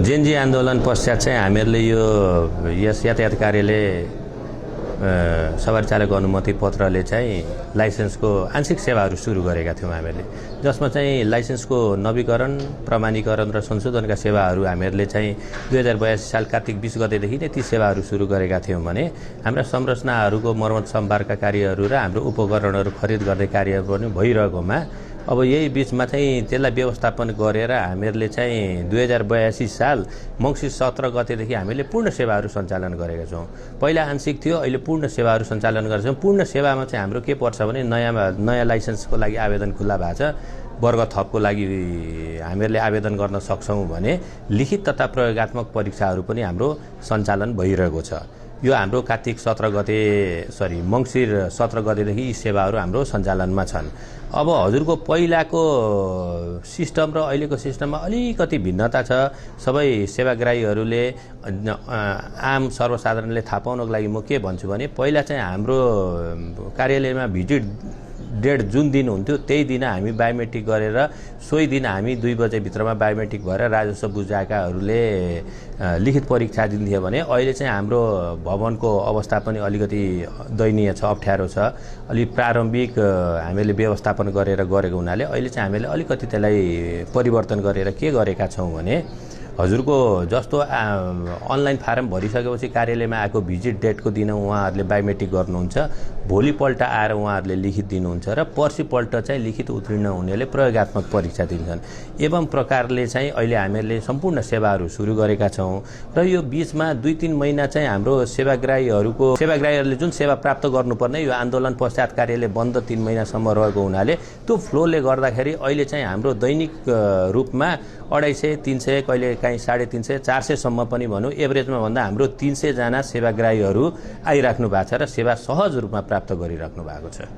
Gen Z आन्दोलन पश्चात चाहिँ हामीहरूले यो यस यातायात कार्यालय सवारी चालक अनुमति पत्रले चाहिँ लाइसेन्सको आंशिक सेवाहरू सुरु गरेका थियौँ हामीहरूले, जसमा चाहिँ लाइसेन्सको नवीकरण, प्रमाणीकरण र संशोधनका सेवाहरू हामीहरूले चाहिँ 2082 साल कार्तिक 20 गतेदेखि नै ती सेवाहरू सुरु गरेका थियौँ भने हाम्रा संरचनाहरूको मर्मत सम्भारका कार्यहरू र हाम्रो उपकरणहरू खरिद गर्ने कार्यहरू पनि भइरहेकोमा अब यही बीचमा चाहिँ त्यसलाई व्यवस्थापन गरेर हामीहरूले चाहिँ 2082 साल मङ्सिर 17 गतेदेखि हामीले पूर्ण सेवाहरू सञ्चालन गरेका छौँ। पहिला आंशिक थियो, अहिले पूर्ण सेवाहरू सञ्चालन गरेका छौँ। पूर्ण सेवामा चाहिँ हाम्रो के पर्छ भने नयाँ लाइसेन्सको लागि आवेदन खुल्ला भएको छ। वर्ग थपको लागि हामीहरूले आवेदन गर्न सक्छौँ भने लिखित तथा प्रयोगात्मक परीक्षाहरू पनि हाम्रो सञ्चालन भइरहेको छ। यो हाम्रो मङ्सिर 17 गतेदेखि यी सेवाहरू हाम्रो सञ्चालनमा छन्। अब हजुरको पहिलाको सिस्टम र अहिलेको सिस्टममा अलिकति भिन्नता छ। सबै सेवाग्राहीहरूले आम सर्वसाधारणले थाहा पाउनको लागि म के भन्छु भने पहिला चाहिँ हाम्रो कार्यालयमा भिजिट डेट जुन दिन हुन्थ्यो त्यही दिन हामी बायोमेट्रिक गरेर सोही दिन हामी 2 बजेभित्रमा बायोमेट्रिक भएर राजस्व बुझाएकाहरूले लिखित परीक्षा दिन्थ्यो भने अहिले चाहिँ हाम्रो भवनको अवस्था पनि अलिकति दयनीय छ, अप्ठ्यारो छ। अलि प्रारम्भिक हामीले व्यवस्थापन गरेर गरेको हुनाले अहिले चाहिँ हामीले अलिकति त्यसलाई परिवर्तन गरेर के गरेका छौँ भने हजुरको जस्तो अनलाइन फारम भरिसकेपछि कार्यालयमा आएको भिजिट डेटको दिन उहाँहरूले बायोमेट्रिक गर्नुहुन्छ, भोलिपल्ट आएर उहाँहरूले लिखित दिनुहुन्छ र पर्सिपल्ट चाहिँ लिखित उत्तीर्ण हुनेले प्रयोगात्मक परीक्षा दिन्छन्। एवं प्रकारले चाहिँ अहिले हामीहरूले सम्पूर्ण सेवाहरू सुरु गरेका छौँ र यो बीचमा 2-3 महिना चाहिँ हाम्रो सेवाग्राहीहरूले जुन सेवा प्राप्त गर्नुपर्ने यो आन्दोलन पश्चात कार्यालय बन्द 3 महिनासम्म रहेको हुनाले त्यो फ्लोले गर्दाखेरि अहिले चाहिँ हाम्रो दैनिक रूपमा 250, 300, कहिले काहीँ 350, 400 सम्म पनि भनौँ एभरेजमा भन्दा हाम्रो 300 जना सेवाग्राहीहरू आइराख्नु भएको छ र सेवा सहज रूपमा प्राप्त गरिराख्नु भएको छ।